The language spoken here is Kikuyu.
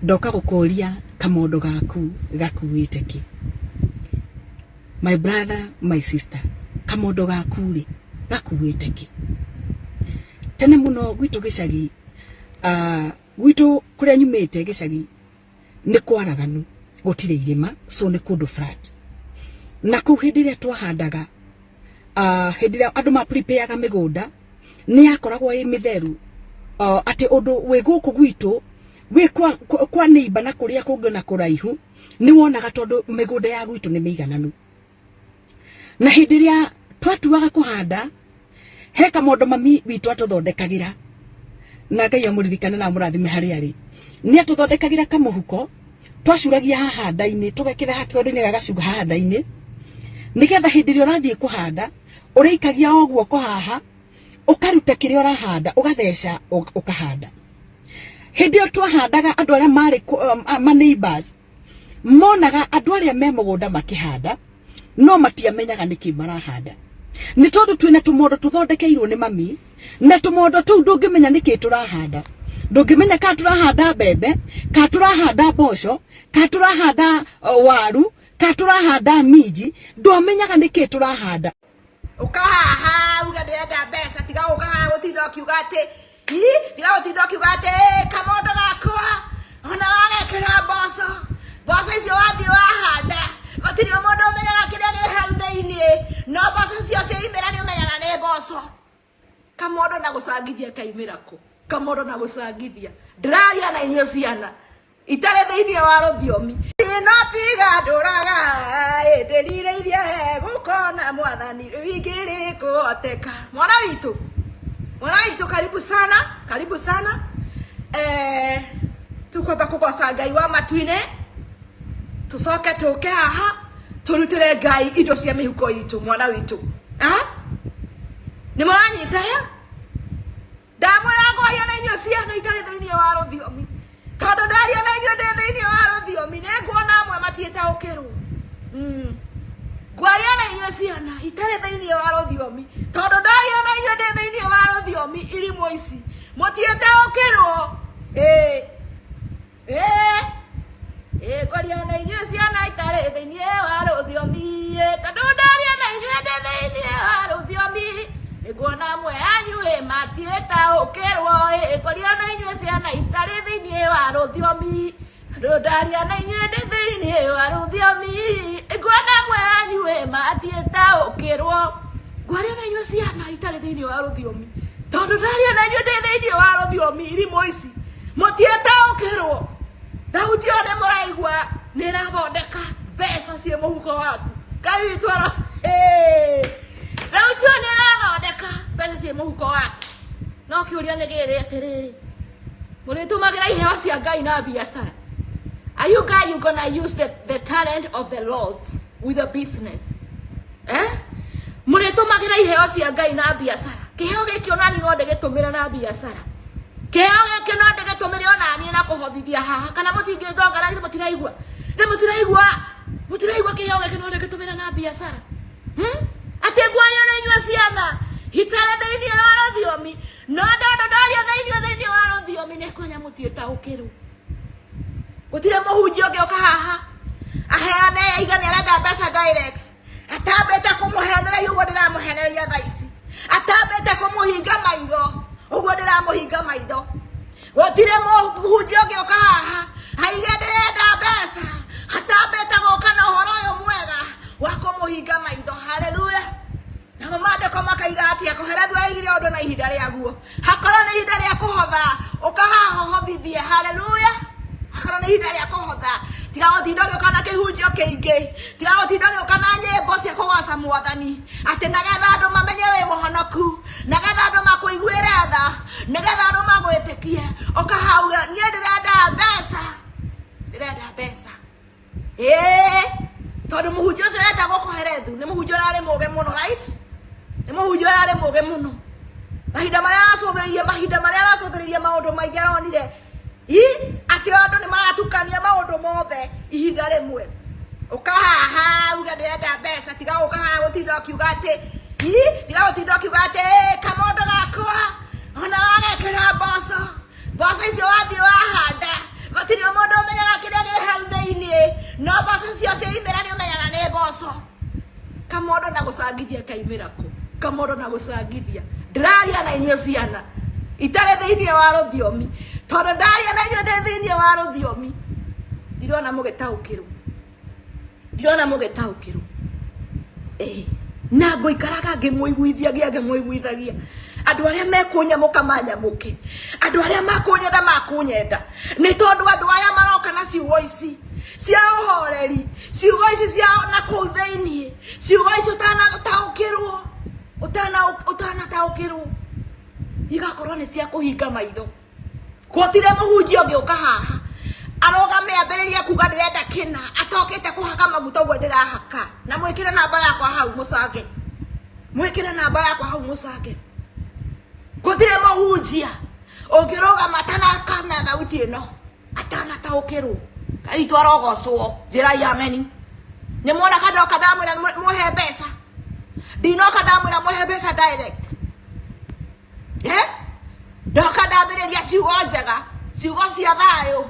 Ndoka gũkũria kamondo gaku gakuĩte kĩ? My brother, my sister, kamondo gaku rĩ gakuĩte kĩ? Tene mũno gwitũ gĩcagi, gwitũ kũrĩa nyumĩte gĩcagi nĩ kwaraganu, gũtirĩ irĩma, so nĩ kũndũ flat. Na kũu hĩndĩ ĩrĩa twahandaga, hĩndĩ ĩrĩa andũ ma prepare mĩgũnda, nĩ yakoragwo ĩ mĩtheru, atĩ ũndũ wĩ gũkũ gwitũ wĩ kwa neighbor na kũrĩa kũngĩ na kũraihu, nĩ wonaga tondũ mĩgũnda ya gwitũ nĩ mĩigananu. Na hĩndĩ ĩrĩa twatuaga kũhanda, he kamondo mami witũ atũthondekagĩra, na Ngai amũririkane na amũrathime harĩa arĩ. Nĩ atũthondekagĩra kamũhuko, twacuragia haha nda-inĩ, tũgekĩra haha kĩondo-inĩ gagacuga haha nda-inĩ, nĩgetha hĩndĩ ĩrĩa ũrathiĩ kũhanda, ũrĩikagia o guoko haha, ũkaruta kĩrĩa ũrahanda, ũgatheca ũkahanda. Hĩndĩ ĩyo twahandaga andũ arĩa marĩ ma neighbors, monaga andũ arĩa me mũgũnda makĩhanda, no matiamenyaga nĩkĩ marahanda. Nĩ tondũ twĩna tũmondo tũthondekeirwo nĩ mami, na tũmondo tũu ndũngĩmenya nĩkĩ tũrahanda. Ndũngĩmenya kana tũrahanda mbembe, kana tũrahanda mboco, kana tũrahanda waru, kana tũrahanda minji, ndwamenyaga nĩkĩ tũrahanda. Ũka haha uge ndĩrenda mbeca, tiga gũka haha gũtinda ũkiuga atĩ ii, tiga gũtinda ũkiuga atĩ ĩ, kamondo gakwa ona wagekĩra mboco, mboco icio wathiĩ wahanda gũtirĩ mũndũ ũmenyaga kĩrĩa gĩ hau thĩiniĩ, no mboco icio ciaimĩra nĩ ũmenyaga nĩ mboco. Kamondo na gũcangithia kaimĩra kũ? Kamondo na gũcangithia. Ndĩraria na inyuĩ ciana itarĩ thĩinĩ wa rũthiomi. No tiga ndũraga ndĩrirĩirie gũkona mwathani rĩu ingĩrĩ kũhoteka. Mwana witũ, mwana witũ, karibu sana, karibu sana. Tũkwamba kũgoca Ngai wa matu-inĩ, tũcoke tũke haha tũrutĩre Ngai indo cia mĩhuko itũ. Mwana witũ, nĩ mũranyita ya? Ndamwĩra ngwaria na inyuĩ ciana itarĩ thĩinĩ wa rũthiomi, tondũ ndaria na inyuĩ ndĩ thĩinĩ wa rũthiomi nĩ nguona amwe matiĩtaũkĩrwo. Ngwaria na inyuĩ ciana itarĩ thĩinĩ wa rũthiomi, tondũ ndaria na inyuĩ ndĩ thĩinĩ wa rũthiomi, irimũ ici mũtiĩtaũkĩrwo. Ĩĩ. Ĩĩ, ngwaria na inyuĩ ciana itarĩ thĩinĩ wa rũthiomi, tondũ ndaria na inyuĩ ndĩ thĩinĩ wa rũthiomi nĩnguona amwe anyu ĩ matiĩtaũkĩrwo. Ĩ, ngwaria na inyuĩ ciana itarĩ thĩinĩ wa rũthiomi, tondũ ndaria na inyuĩ ndĩ thĩinĩ wa rũthiomi nĩnguona amwe anyu ĩ matiĩtaũkĩrwo. Ngwaria na inyuĩ ciana itarĩ thĩinĩ wa rũthiomi, tondũ ndaria na inyuĩ ndĩ thĩinĩ wa rũthiomi, irimũ ici mũtiĩtaũkĩrwo. Thauti ĩyo nĩ mũraigua nĩ ĩrathondeka mbeca ciĩ mũhuko waku. Ngai witũ aro, thauti ĩyo nĩ ĩrathondeka mbeca ciĩ mũhuko waku. No kĩũria nĩ gĩrĩ atĩrĩrĩ, mũrĩtũmagĩra iheo cia Ngai na biacara? Are you guys, you gonna use the talent of the Lord with a business? Mũrĩtũmagĩra iheo cia Ngai na biacara. Kĩheo gĩkĩ ona niĩ no ndĩgĩtũmĩre na biacara. Kĩheo gĩkĩ no ndĩgĩtũmĩre ona niĩ na kũhothithia haha. Kana mũtingĩnjongera, nĩ mũtiraigua? Nĩ mũtiraigua? Mũtiraigua kĩheo gĩkĩ no ndĩgĩtũmĩre na biacara? Atĩ ngwaria na inyuĩ ciana itarĩ thĩinĩ wa rũthiomi, no tondũ ndaria na inyuĩ thĩinĩ wa rũthiomi nĩ kwanya mũtiĩtaũkĩrwo. Gũtirĩ mũhunjia ũngĩũka haha aheane aiga nĩ arenda mbeca direct, atambĩte kũmũhenereria ũguo ndĩramũhenereria thaa ici, atambĩte kũmũhinga maitho ũguo ndĩramũhinga maitho. Gũtirĩ mũhunjia ũngĩũka haha aige ndĩrenda mbeca, atambĩte gũka na ũhoro ũyũ mwega wa kũmũhinga maitho. Haleluya. Namo maandĩko makaiga atĩa? Kũherethu aigire ũndũ na ihinda rĩaguo. Hakorwo nĩ ihinda rĩa kũhotha, ũka haha ũhothithie. Haleluya. Hakorwo nĩ ihinda rĩa kũhotha, tiga gũtinda ũgĩũka na kĩhunjio kĩingĩ, tiga gũtinda ũgĩũka na nyĩmbo cia kũgoca mwathani, atĩ nagetha andũ mamenye wĩ mũhonoku, nagetha andũ makũiguĩre tha, nĩgetha andũ magwĩtĩkie. Ũka haha uge, niĩ ndĩrenda mbeca, ndĩrenda mbeca. Ĩĩ, tondũ mũhunjia ũcio etagwo Kohelethu nĩ mũhunjia ũrarĩ mũũgĩ mũno, right? Nĩ mũhunjia ũrarĩ mũũgĩ mũno. Mahinda marĩa aracũthĩrĩirie, mahinda marĩa aracũthĩrĩirie maũndũ maingĩ aronire i atĩ andũ nĩ maratukania maũndũ mothe ihinda rĩmwe. Ũka haha uge ndĩrenda mbeca, tiga gũka haha gũtinda ũkiuga atĩ i, tiga gũtinda ũkiuga atĩ ĩ, kamondo gakwa ona wagekĩra mboco, mboco icio wathiĩ wahanda gũtirĩ mũndũ No mboco cio ciaimĩra nĩ ũmenyaga nĩ mboco. Kamondo na gũcangithia kaimĩra kũ? Kamondo na gũcangithia. Ndĩraria na inyuĩ ciana itarĩ thĩinĩ wa rũthiomi, tondũ ndaria na inyuĩ ndĩ thĩinĩ wa rũthiomi ndirona mũgĩtaũkĩrwo, ndirona mũgĩtaũkĩrwo. Ĩĩ, na ngũikaraga ngĩmũiguithagia, ngĩmũiguithagia. Andũ arĩa mekũnyamũka manyamũke, andũ arĩa makũnyenda makũnyenda, nĩ tondũ andũ aya maroka na ciugo ici cia ũhoreri, ciugo ici cia na kũu thĩinĩ, ciugo ici ũtanataũkĩrwo, ũtanataũkĩrwo igakorwo nĩ cia kũhinga maitho. Gũtirĩ mũhunjia ũngĩũka haha arũgame ambĩrĩrie kuga ndĩrenda kĩna atokĩte kũhaka maguta ũguo ndĩrahaka. Na mwĩkĩre namba yakwa hau mũcange, mwĩkĩre namba yakwa hau mũcange. Gũtirĩ mũhunjia ũngĩrũgama atanakana thauti ĩno atanataũkĩrwo. Ngai witũ arogocwo. Njĩrai ameni. Nĩ mwona kandoka ndamwĩra mũhe mbeca, ndinoka ndamwĩra mũhe mbeca direct. Ndoka ndambĩrĩria ciugo njega, ciugo cia thayũ.